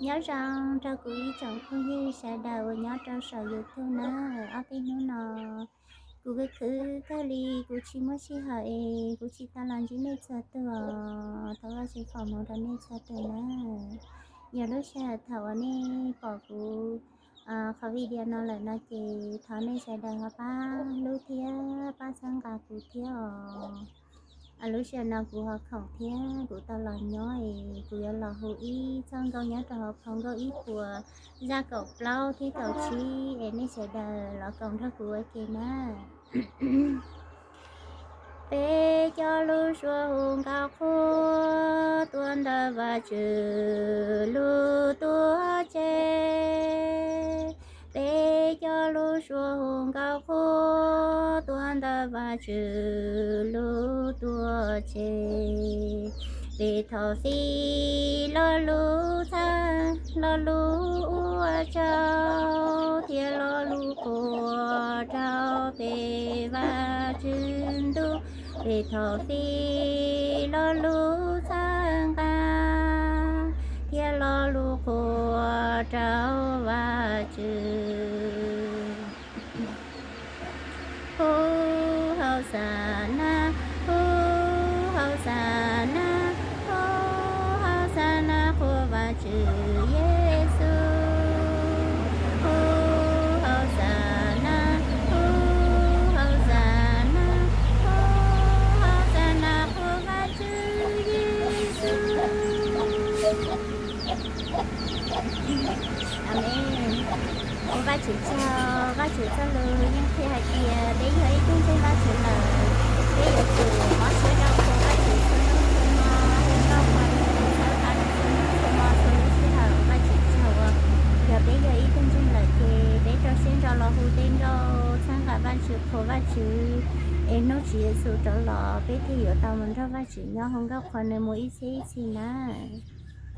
Nyob zoo rau kuv ib tsoom phooj ywg sawv daws uas nyob rau saum YouTube na. Ob peb hnub no kuv khwv khwv kawg li, kuv tsis muaj sij hawm es kuv tsis tau los ntsib nej txhua tus os. Thov Vajtswv foom hmoov rau nej txhua tus na. Yog lub sij hawm thaum uas nej pom kuv qhov video no lawm no ces thov nej sawv daws ho pab hlub thiab pab txhawb nqa kuv thiab os. Lub sij hawm no kuv ho khoom thiab kuv tau los nyob es kuv yuav los hu ib txoj nkauj nyob rau hauv phau Nkauj ib puas zaj kaum plaub thiab kaum tsib es nej sawv daws los koom nrog kuv ua ke na. Peb coj lub suab hu nkauj qhuab tuaj ntawm Vajtswv lub tuam tsev. Peb coj lub suab hu nkauj qhuab tuaj ntawm Vajtswv lub tuam tsev. Peb thov fij lo lus txhawb, lo lus ua tsaug thiab lo lus qhuas rau peb Vajtswv ntuj. Peb thov fij lo lus txhawb nqa thiab lo lus qhuas rau Vajtswv. Hu Hauv Xas Nas, hu Hauv Xas Nas, hu Hauv Xas Nas qhuas Vajtswv Yexus. Hu Hauv Xas Nas, hu Hauv Xas Nas, hu Hauv Xas Nas qhuas Vajtswv Yexus. Amees. Ua Vajtswv tsaug, Vajtswv txoj lus yeej qhia hais tias peb yog ib tug ntseeg Vajtswv lawm, peb yuav tsum mob siab rau qhuas Vajtswv txhua hnub txhua hmo, hu nkauj qhuas nws, txhawb nqa nws txhua hnub txhua hmo txhua lub sij hawm. Vajtswv tsaug uas yog peb yog ib tug ntseeg lawm ces peb rau siab ntso los hu tej nkauj txhawb nqa Vajtswv, qhuas Vajtswv, es hnub Tswv Yexus rov los peb thiaj yuav tau mus nrog Vajtswv nyob hu nkauj qhuas nws mus ib txhiab ib txhis nawb.